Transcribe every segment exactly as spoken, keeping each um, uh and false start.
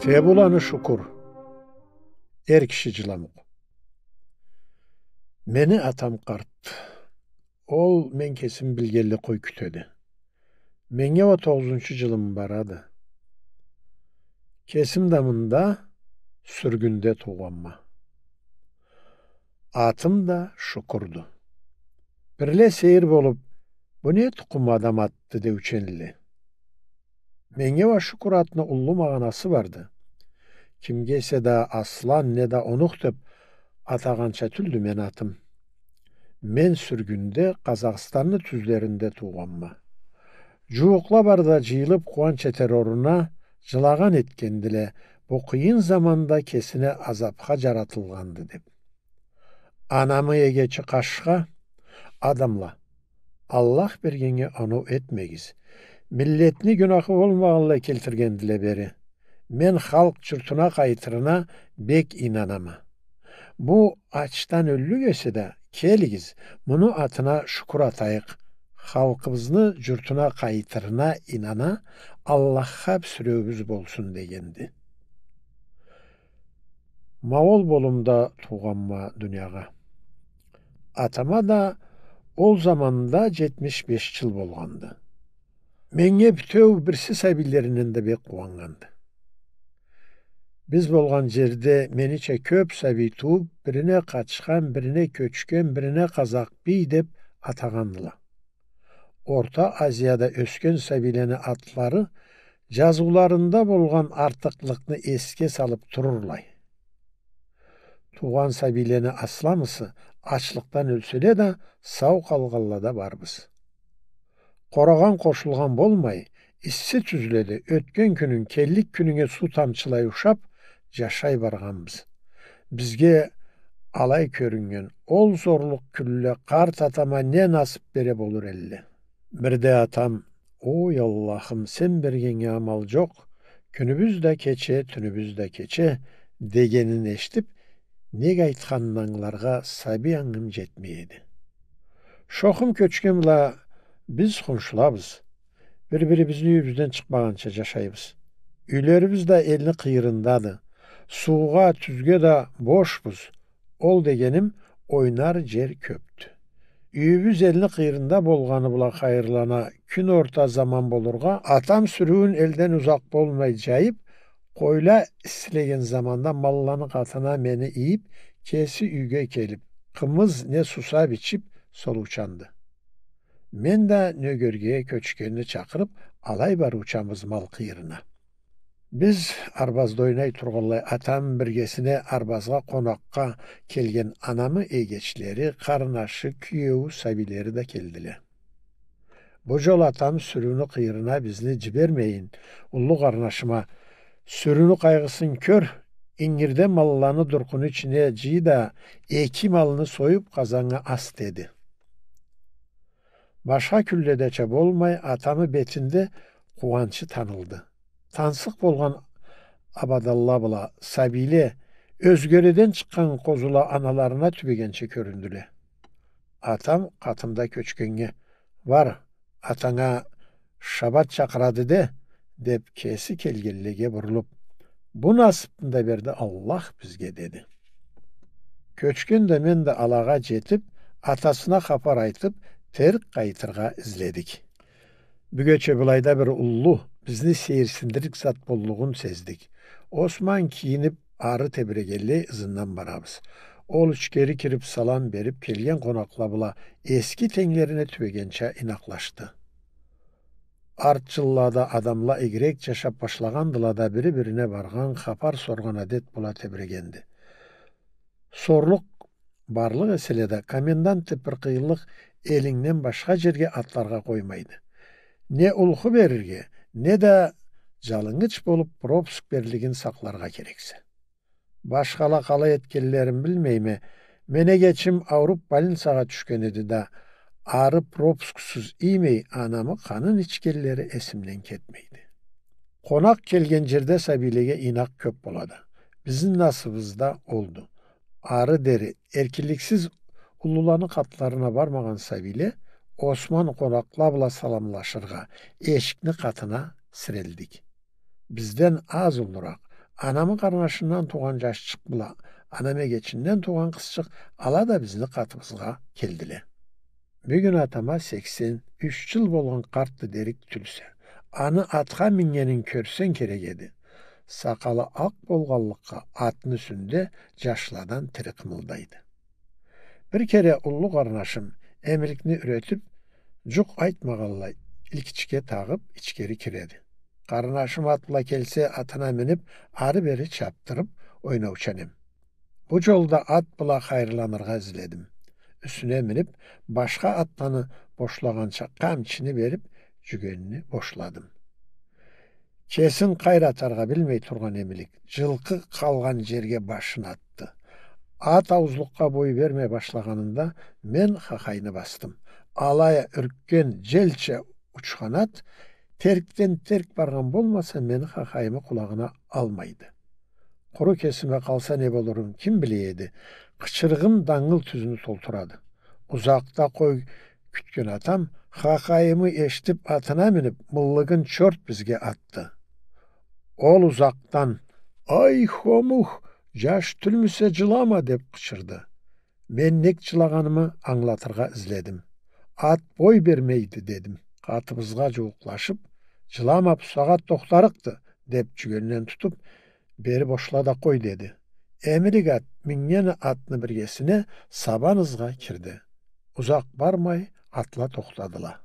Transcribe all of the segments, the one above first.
Тебуланы Шукур. Эр киши джыламукъ. Мени атам къарт. Ол мен кесим билгенли къой кютеди. Меннге уа тогъузунчу джылым барады. Кесим да мында, сюргюнде туугъанма. Атым да Шукурду. Бирле сейир болуп, «Бу не тукъум адам атды?» — деученле. Меннге уа Шукур атны уллу магъанасы барды. Кимге эсе да Аслан неда Онукъ деп атагъанча тюлдю мени атым. Мен сюргюнде, Къазахстанны тюзлеринде туугъанма. Джууукъла бары да джыйылып, къууанч этер орнуна, джылагъан этгендиле, бу къыйын заманда кесине азапха джаратылгъанды деп. Анамы эгечи къашха: «Адамла, Аллах бергеннге оноу этмегиз. Миллетни гюнахы болмагъанлай келтиргендиле бери. Мен халкъ джуртуна къайтырына бек ийнанама. Бу ачдан ёллюк эсе да, келигиз, муну атына Шукур атайыкъ. Халкъыбызны джуртуна къайтырына ийнана, Аллахха бюсюреуюбюз болсун», — дегенди. Ма ол болумда туугъанма дуниягъа. Атама да ол заманда джетмиш беш джыл болгъанды. Меннге бютеу бирси сабийлеринден да бек къууаннганды. Биз болгъан джерде менича кёп сабий тууп, бирине Къачхан, бирине Кёчген, бирине Къазакъбий деп атагъандыла. Орта Азияда ёсген сабийлени атлары джазыуларында болгъан артыкълыкъны эсге салып турурлай. Туугъан сабийлени асламысы ачлыкъдан ёлселе да, сау къалгъанла да барбыз. Къорагъан къошулгъан болмай, исси тюзледе ётген кюнюнг келлик кюнюнге суу тамчылай ушап, джашай баргъанбыз. Бизге алай кёрюннген ол зорлукъ кюнле къарт атама не насып бере болур элле? Бирде атам: «Ой, Аллахым, сен бергеннге амал джокъ, кюнюбюз да кече, тюнюбюз да кече», — дегенин эшитип, нек айтханын ангыларгъа сабий ангым джетмей эди. Шохум Кёчген бла биз хоншулабыз. Бир-бирибизни юйюбюзден чыкъмагъанча джашайбыз. Юйлерибиз да элни къыйырындады. Суугъа, тюзге да бошбуз. Ол дегеним, ойнар джер кёпдю. Юйюбюз элни къыйырында болгъаны бла хайырлана, кюн орта заман болургъа, атам сюрюуюн элден узакъ болмай джайып, къойла иссилеген заманда малланы къатына мени ийип, кеси юйге келип, къымыз не сусап ичип солуучанды. Мен да нёгерге Кёчгенни чакъырып, алай барыучанбыз мал къыйырына. Биз арбазда ойнай тургъанлай, атам биргесине арбазгъа къонакъгъа келген анамы эгечлери, къарнашы, киеую, сабийлери да келдиле. Бу джол атам сюрюуню къыйырына бизни джибермейин, уллу къарнашыма: «Сюрюуню къайгъысын кёр, ингирде малланы дуркъуну ичине джый да, эки малны союп, къазаннга ас», — деди. Башха кюнледеча болмай, атамы бетинде къууанчы танылды. Тансыкъ болгъан абаданла бла сабийле, ёзгереден чыкъгъан къозула аналарына тюбегенча кёрюндюле. Атам къатымда Кёчгеннге: «Бар, атанга шабат чакъырады де», — деп, кеси келгенлеге бурулуп: «Бу насыпны да берди Аллах бизге», — деди. Кёчген да, мен да алагъа джетип, атасына хапар айтып, терк къайтыргъа изледик. Бюгече былайда бир уллу, бизни сейирсиндирлик зат боллугъун сездик. Осман кийинип, ары тебирегенлей ызындан барабыз. Ол ичгери кирип, салам берип, келген къонакъла бла эски тенглерине тюбегенча ийнакълашды. Арт джыллада адамла игирек джашап башлагъандыла да, бири-бирине баргъан, хапар соргъан адет бола тебирегенди. Сорлукъ барлыкъ эселе да, комендант деп бир къыйынлыкъ элингден башха джерге атларгъа къоймайды. Не улху берирге, не да джалынгыч болуп пропуск берлигин сакъларгъа керексе. Башхала къалай этгенлерин билмейме, мени эгечим ауруп больницагъа тюшген эди да, ары пропусксуз иймей, анамы къанын ичгенлери эсимден кетмейди. Къонакъ келген джерде сабийлеге ийнакъ кёп болады. Бизни насыбыз да олду. Ары дери эркинликсиз уллуланы къатларына бармагъан сабийле, Осман къонакъла бла саламлашыргъа, эшикни къатына сирелдик. Бизден аз уллуракъ, Анамы къарнашындан туугъан джашчыкъ бла анам эгечинден туугъан къызчыкъ, ала да бизни къатыбызгъа келдиле. Бюгюн атама сексен юч джыл болгъан къартды дерик тюлсе, аны атха миннгенин кёрсенг керек эди. Сакъалы акъ болгъанлыкъгъа, атны юсюнде джашладан тири къымылдайды. Бир кере уллу къарнашым, эмиликни юретип, джукъ айтмагъанлай, илкичге тагъып, ичгери киреди. Къарнашым ат бла келсе, атына минип, ары-бери чапдырып ойнаучан эм. Бу джолда ат бла хайырланыргъа изледим. Юсюне минип, башха атланы бошлагъанча къамчини берип, джюгенни бошладым. Кесин къайры атаргъа билмей тургъан эмилик, джылкъы къалгъан джерге башын атды. Ат ауузлукъгъа бой бермей башлагъанында, мен хахайны басдым. Алай а юркген джелча учхан ат, теркден-терк баргъан болмаса, мени хахайымы къулагъына алмайды. Къуру кесиме къалса, не болурун ким биле эди? Къычырыгъым дангыл тюзню толтурады. Узакъда къой кютген атам, хахайымы эшитип, атына минип, мыллыгын чорт бизге атды. Ол узакъдан: «Ай, хомух, джаш тюлмюсе, джылама!» — деп къычырды. Мен нек джылагъанымы ангылатыргъа изледим. «Ат бой бермейди», — дедим. Къатыбызгъа джууукълашып: «Джылама, бусагъат тохтарыкъды», — деп, джюгенден тутуп, «Бери бошла да къой», — деди. Эмилик ат миннген атны биргесине сабан ызгъа кирди. Узакъ бармай, атла тохтадыла.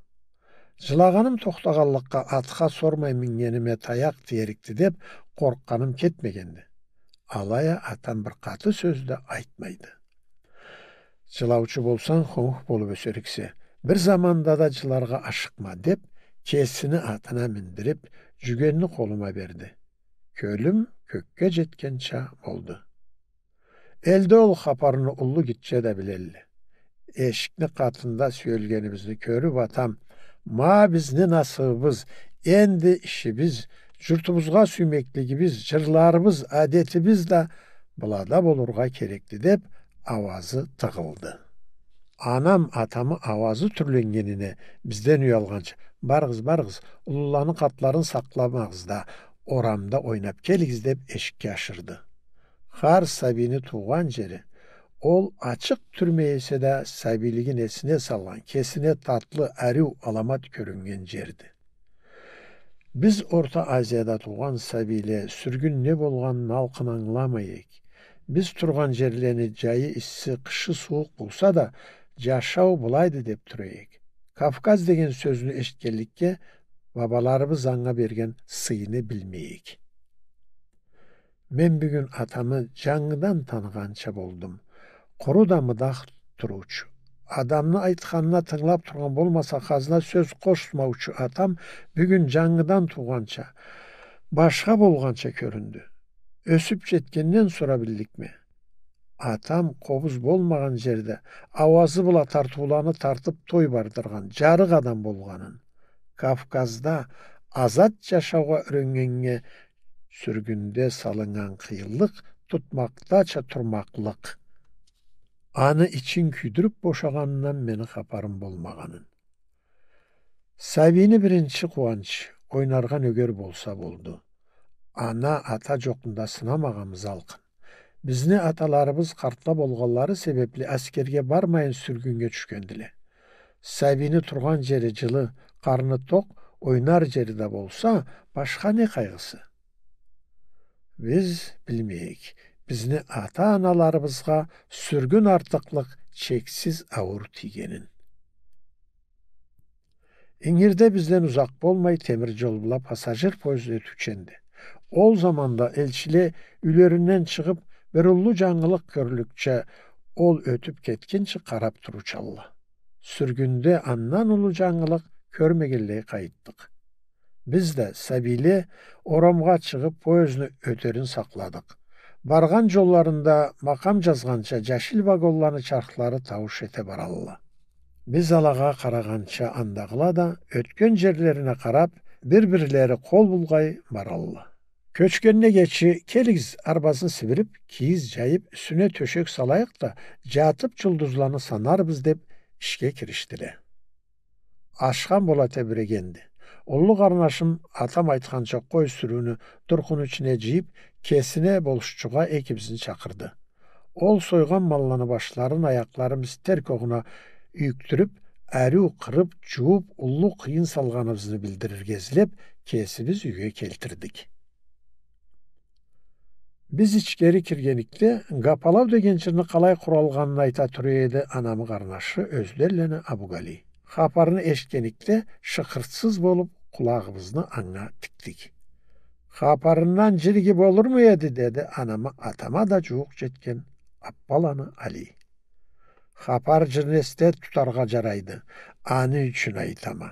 Джылагъаным тохтагъанлыкъгъа, атха сормай миннгениме таякъ тиерикди деп, къоркъгъаным кетмегенди. Алай а атам бир къаты сёз да айтмайды. «Джылаучу болсанг, хомух болуп ёсериксе. Бир заманда да джыларгъа ашыкъма», — деп, кесини атына миндирип, джюгенни къолума берди. Кёлюм кёкге джетгенча болду. Элде ол хапарны уллу-гитче да билелле. Эшикни къатында сюелгенибизни кёрюп, атам: «Ма бизни насыбыбыз, энди ишибиз, джуртубузгъа сюймеклигибиз, джырларыбыз, адетибиз да былада болургъа керекди», — деп, ауазы тыгъылды. Анам атамы ауазы тюрленнгенине бизден уялгъанча: «Барыгъыз, барыгъыз, уллуланы къатларын сакъламагъыз да, орамда ойнап келигиз», — деп, эшикге ашырды. Хар сабийни туугъан джери, ол ачыкъ тюрме эсе да, сабийлигин эсине салгъан, кесине татлы, ариу аламат кёрюннген джерди. Биз Орта Азияда туугъан сабийле сюргюн не болгъанын алкъын ангыламай эк. Биз тургъан джерлени джайы исси, къышы сууукъ болса да, джашау былайды деп тура эк. Кавказ деген сёзню эшитгенликге, бабаларыбыз анга берген сыйны билмей эк. Мен бюгюн атамы джангыдан таныгъанча болдум. Къуру да мыдах туруучу, адамны айтханына тынгылап тургъан болмаса, хазна сёз къошмаучу атам бюгюн джангыдан туугъанча, башха болгъанча кёрюндю. Ёсюп джетгенден сора билликме. Атам къобуз болмагъан джерде ауазы бла тартыуланы тартып, той бардыргъан, джарыкъ адам болгъанын, Кавказда азат джашаугъа юреннгеннге сюргюнде салыннган къыйынлыкъ тутмакъдача турмакълыкъ, аны ичин кюйдюрюп бошагъанындан мени хапарым болмагъанын. Сабийни биринчи къууанч ойнаргъа нёгер болса болду. Ана, ата джокъну да сынамагъанбыз алкъын. Бизни аталарыбыз къартла болгъанлары себепли аскерге бармайын сюргюннге тюшгендиле. Сабийни тургъан джери джылы, къарны токъ, ойнар джери да болса, башха не къайгъысы? Биз билмей эк, бизни ата-аналарыбызгъа сюргюн артыкълыкъ чексиз ауур тийгенин. Ингирде бизден узакъ болмай темир джол бла пассажир поезд ётюученди. Ол заманда элчиле юйлеринден чыгъып, бир уллу джангылыкъ кёрлюкча, ол ётюп кетгинчи къарап туруучалла. Сюргюнде андан уллу джангылыкъ кёрмегенлей къайтдыкъ. Биз да, сабийле, орамгъа чыгъып, поездни ётерин сакъладыкъ. Баргъан джолларында, макъам джазгъанча, джашил вагонланы чархлары таууш эте баралла. Биз алагъа къарагъанча, андагъыла да ётген джерлерине къарап, бир-бирлери къол булгъай баралла. Кёчгенни эгечи: «Келигиз, арбазны сибирип, кийиз джайып, юсюне тёшек салайыкъ да, джатып, джулдузланы санарбыз», — деп, ишге киришдиле. Ашхам бола тебирегенди. Уллу къарнашым, атам айтханча, къой сюрюуню дуркъуну ичине джыйып, кесине болушчугъа экибизни чакъырды. Ол сойгъан малланы башларын, аякъларын биз терк огъуна юйюкдюрюп, ариу къырып, джууп, уллу къыйын салгъаныбызны билдирирге излеп, кесибиз юйге келтирдик. Биз ичгери киргеникде, «Гапалау» деген джырны къалай къуралгъанын айта тура эди анамы къарнашы, ёзденлени Абугали. Хапарны эшитгеникде, шыкъыртсыз болуп, къулагъыбызны анга тикдик. «Хапарындан джыр иги болурму эди?» — деди анама, атама да джууукъ джетген Аппаланы Али. «Хапар джырны эсде тутаргъа джарайды, аны ючюн айтама».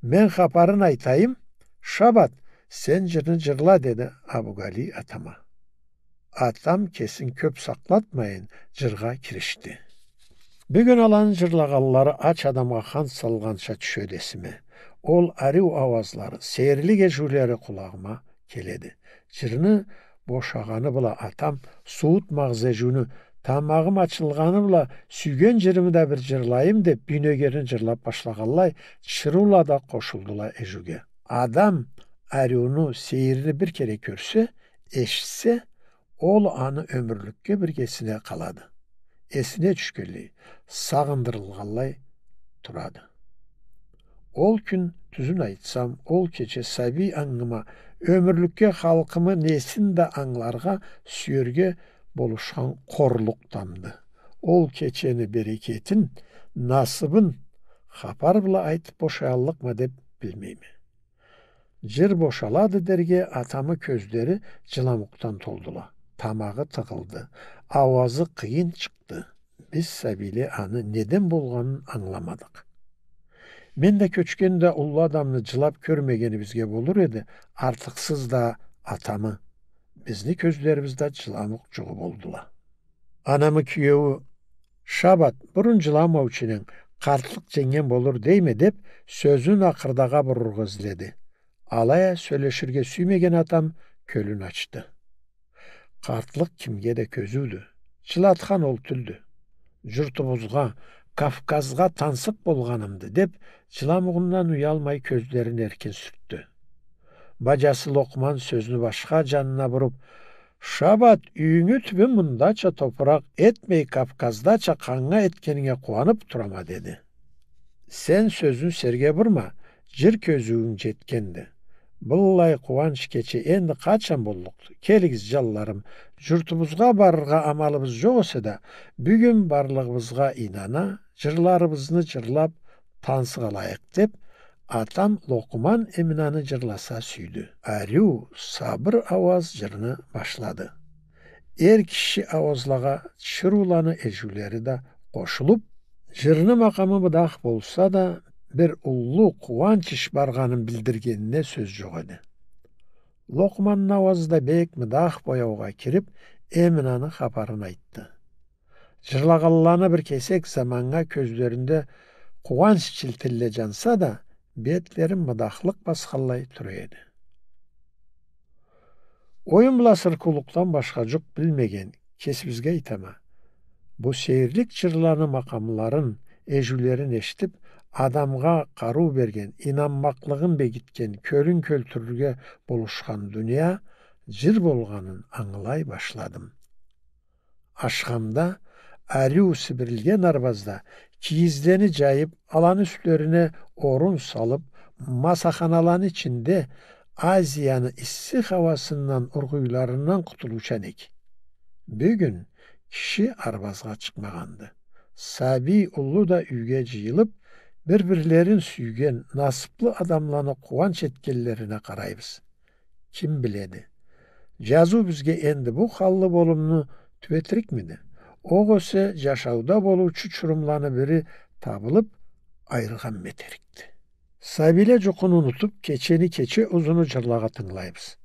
«Мен хапарын айтайым, Шабат, сен джырны джырла», — деди Абугали атама. Атам кесин кёп сакълатмайын, джыргъа киришди. Бюгюн аланы джырлагъанлары ач адамгъа къант салгъанча тюшеди эсиме. Ол ариу ауазлары, сейирлик эжиулери къулагъыма келеди. Джырны бошагъаны бла атам суутмагъыз эжиуню, тамагъым ачылгъаны бла сюйген джырымы да бир джырлайым деп, Бийнёгерни джырлап башлагъанлай, чырыула да къошулдула эжиуге. Адам ариуну, сейирни бир кере кёрсе, эшитсе, ол аны ёмюрлюкге биргесине къалады. Эсине тюшгенлей, сагъындырылгъанлай турады. Ол кюн, тюзюн айтсам, ол кече сабий ангыма ёмюрлюкге халкъымы несин да ангыларгъа, сюерге болушхан къорлукъ тамды. Ол кечени берекетин, насыбын хапар бла айтып бошаяллыкъма деп билмейме. Джыр бошалады дерге, атамы кёзлери джыламукъдан толдула. Тамагъы тыгъылды. Ауазы къыйын чыкъды. Биз, сабийле, аны неден болгъанын ангыламадыкъ. Мен да кёчген да уллу адамны джылап кёрмегенибизге болур эди, артыкъсыз да атамы. Бизни кёзлерибиз да джыламукъ джугъу болдула. Анамы киеую: «Шабат, бурун джыламаучу эдинг, къартлыкъ дженнген болур дейме», — деп, сёзюн акъырдагъа бурургъа изледи. Алай а сёлеширге сюймеген атам кёлюн ачды. «Къартлыкъ кимге да кёзюудю. Джылатхан ол тюлдю. Джуртубузгъа, Кавказгъа тансыкъ болгъанымды», — деп, джыламугъундан уялмай кёзлерин эркин сюртдю. Баджасы Локъман сёзню башха джанына буруп: «Шабат, юйюнгю тюбюн мындача топуракъ этмей, Кавказдача къаннга эткенинге къууанып турама», — деди. «Сен сёзню серге бурма, джыр кёзюуюнг джетгенди. Быллай къууанч кече энди къачан боллукъду? Келигиз, джанларым, джуртубузгъа барыргъа амалыбыз джокъ эсе да, бюгюн барлыгъыбызгъа ийнана, джырларыбызны джырлап, тансыкъ алайыкъ», — деп, атам Локъман Эминаны джырласа сюйдю. Ариу, сабыр ауаз джырны башлады. Эр киши ауазлагъа чырыуланы эжиулери да къошулуп, джырны макъамы мыдах болса да, бир уллу къууанч иш баргъанын билдиргенине сёз джокъ эди. Локъманны ауазы да бек мыдах бояугъа кирип, Эминаны хапарын айтды. Джырлагъанланы бир кесек заманнга кёзлеринде къууанч чилтилле джанса да, бетлерин мыдахлыкъ басханлай тура эди. Оюн бла сыркыулукъдан башха джукъ билмеген кесибизге айтама: бу сейирлик джырланы макъамларын, эжиулерин эшитип, адамгъа къарыу берген, ийнанмакълыгъын бегитген, кёлюн кёлтюрюрге болушхан дуния джыр болгъанын ангылай башладым. Ашхамда, ариу сибирилген арбазда, кийизлени джайып, аланы юслерине орун салып, масаханаланы ичинде Азияны исси хауасындан, ургъуйларындан къутулуучан эк. Бюгюн киши арбазгъа чыкъмагъанды. Сабий, уллу да юйге джыйылып, бир-бирлерин сюйген, насыплы адамланы къууанч этгенлерине къарайбыз. Ким биледи? Джазыу бизге энди бу халлы болумну тюбетирикмиди? Огъесе джашауда болуучу чурумланы бири табылып, айыргъанмы этерикди? Сабийле джукъуну унутуп, кечени кече узуну джырлагъа тынгылайбыз.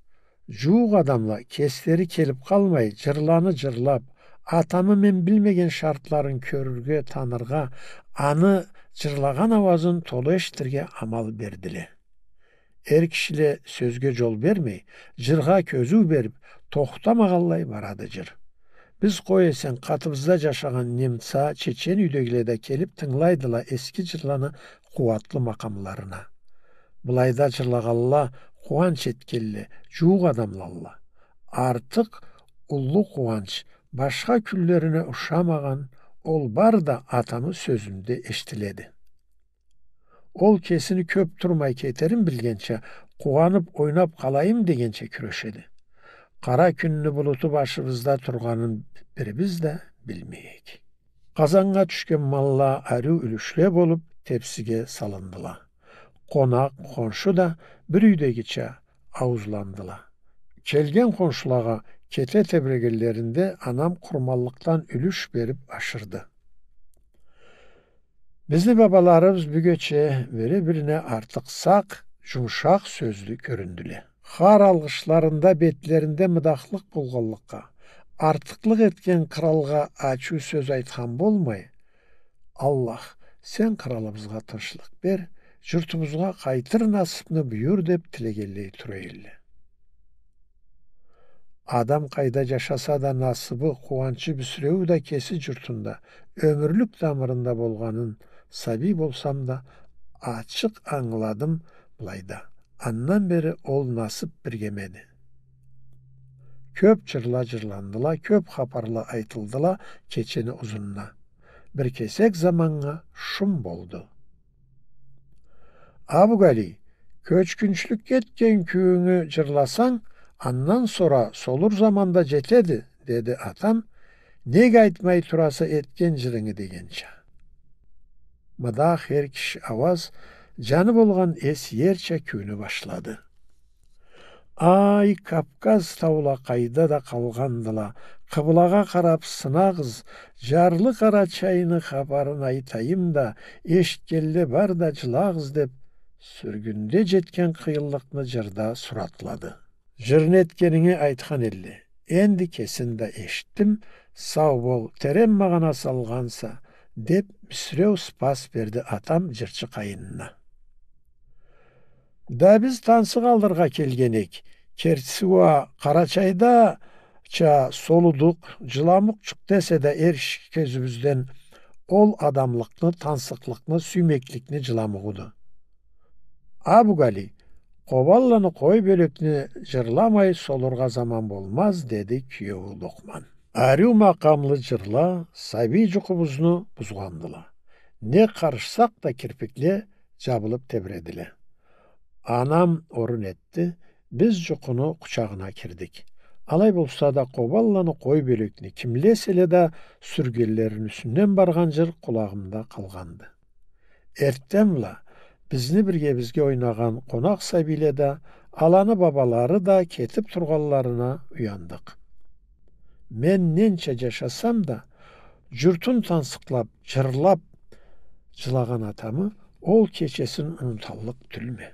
Джууукъ адамла кеслери келип къалмай, джырланы джырлап, атамы мен билмеген шартларын кёрюрге, таныргъа, аны джырлагъан ауазын толу эшитирге амал бердиле. Эр кишиле сёзге джол бермей, джыргъа кёзюу берип, тохтамагъанлай барады джыр. Биз къой эсенг, къатыбызда джашагъан немца, чечен юйдегиле да келип тынгылайдыла эски джырланы къууатлы макъамларына. Былайда джырлагъанла къууанч этгенле джууукъ адамлалла. Артыкъ уллу къууанч, башха кюнлерине ушамагъан, ол бары да атамы сёзюнде эшитиледи. Ол кесини кёп турмай кетерин билгенча, къууанып, ойнап къалайым дегенча кюрешеди. Къара кюнню булуту башыбызда тургъанын бирибиз да билмей эдик. Къазаннга тюшген малла ариу юлюшле болуп, тепсиге салындыла. Къонакъ, хоншу да бир юйдегича ауузландыла. Келген хоншулагъа кете тебрегенлеринде анам къурманлыкъдан юлюш берип ашырды. Бизни бабаларыбыз бюгече бири-бирине артыкъ сакъ, джумушакъ сёзлю кёрюндюле. Хар алгъышларында бетлеринде мыдахлыкъ болгъанлыкъгъа, артыкълыкъ этген къралгъа ачыу сёз айтхан болмай, «Аллах, сен къралыбызгъа тынчлыкъ бер, джуртубузгъа къайтыр насыпны буюр», — деп тилегенлей тура эдиле. Адам къайда джашаса да, насыбы, къууанчы бюсюреую да кеси джуртунда. Ёмюрлюк тамырында болгъанын сабий болсам да, ачыкъ ангыладым былайда. Андан бери ол насып биргемеди. Кёп джырла джырландыла, кёп хапарла айтылдыла кечени узунуна. Бир кесек заманнга шум болду. «Абугали, кёчгюнчлюк этген кююнгю джырласанг, андан сора солур заман да джетеди», — деди атам, «неге айтмай тураса этген джырынгы?» — дегенча. Мыдах эр киши ауаз, джаны болгъан эс ерча кюйню башлады. Ай, Кавказ таула къайда да къалгъандыла, къыблагъа къарап сынагъыз, джарлы Къарачайны хапарын айтайым да, эшитгенле бар да джылагъыз, — деп, сюргюнде джетген къыйынлыкъны джырда суратлады. Джырны этгенинги айтхан эдиле. Энди кесин да эшитдим, сау бол, терен магъана салгъанса, — деп, бюсюреу ыспас берди атам джырчы къайынына. Да биз тансыкъ алыргъа келген эдик. Кертиси уа, Къарачайдача солудукъ, джыламукъ чыкъды эсе да эр киши кёзюбюзден, ол адамлыкъны, тансыкълыкъны, сюймекликни джыламугъуду. Абугали, Къобанланы къой бёлекни джырламай солургъа заман болмаз, — деди киеую Локъман. Ариу макъамлы джырла сабий джукъубузну бузгъандыла. Не къарышсакъ да кирпикле джабылып тебредиле. Анам орун этди, биз джукъуну къучагъына кирдик. Алай болса да, Къобанланы къой бёлекни кимле эселе да сюргенлерини юсюнден баргъан джыр къулагъымда къалгъанды. Эртден бла бизни биргебизге ойнагъан къонакъ сабийле да, аланы бабалары да кетип тургъанларына уяндыкъ. Мен ненча джашасам да, джуртун тансыкълап, джырлап джылагъан атамы ол кечесин унуталлыкъ тюлме.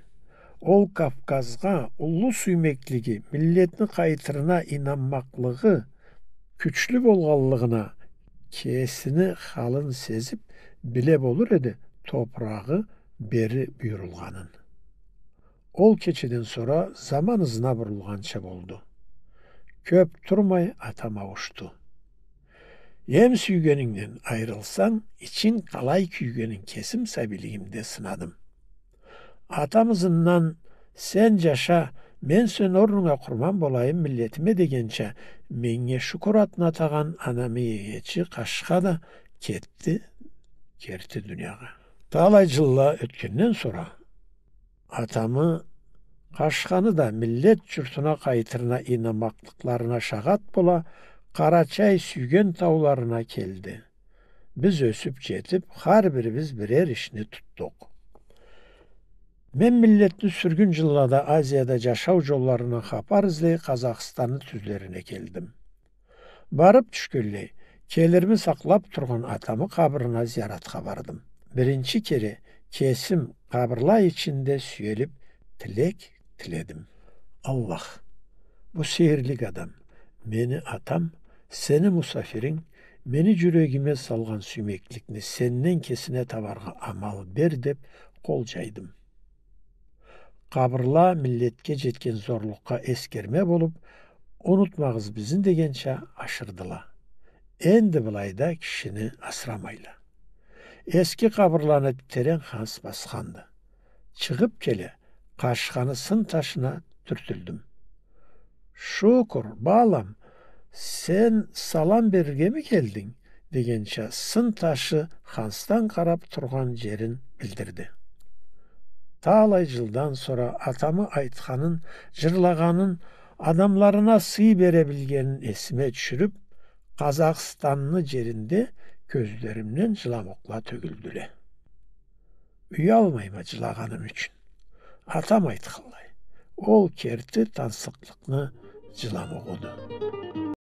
Ол Кавказгъа уллу сюймеклиги, миллетни къайтырына ийнанмакълыгъы кючлю болгъанлыгъына, кесини халын сезип, биле болур эди топурагъы бери буюрулгъанын. Ол кечеден сора заман ызына бурулгъанча болду. Кёп турмай атам ауушду. Эм сюйгенингден айырылсанг, ичинг къалай кюйгенин кесим сабийлигимде сынадым. Атам ызындан: «Сен джаша, мен сен орнунга къурман болайым миллетиме», — дегенча, меннге шукур атын атагъан анамы эгечи Къашха да кетди керти дуниягъа. Талай джылла ётгенден сора атамы, Къашханы да миллет джуртуна къайтырына ийнанмакълыкъларына шагъат бола, Къарачай сюйген тауларына келди. Биз ёсюп джетип, хар бирибиз бирер ишни тутдукъ. Мен миллетни сюргюн джыллада Азияда джашау джолларындан хапар излей Къазахстанны тюзлерине келдим. Барып тюшгенлей, келирими сакълап тургъан атамы къабырына зияратха бардым. Биринчи кере кесим къабырла ичинде сюелип тилек тиледим. Аллах, бу сейирлик адам, мени атам, сени мусафиринг, мени джюрегиме салгъан сюймекликни сенден кесине табаргъа амал бер, деп къол джайдым. Къабырла миллетге джетген зорлукъгъа эсгерме болуп, унутмагъыз бизни дегенча ашырдыла. Энди былайда кишини асырамайла. Эски къабырланы терен ханс басханды. Чыгъып келе, къашханы сын ташына тюртюлдюм. «Шукур, балам, сен салам бергеми келдинг?» — дегенча, сын ташы Ханстан къарап тургъан джерин билдирди. Талай джылдан сора атамы айтханын, джырлагъанын, адамларына сый бере билгенин эсиме тюшюрюп, Къазахстанны джеринде кёзлеримден джыламукъла тёгюлдюле. Уялмайма джылагъаным ючюн. Атам айтханлай, ол керти тансыкълыкъны джыламугъуду.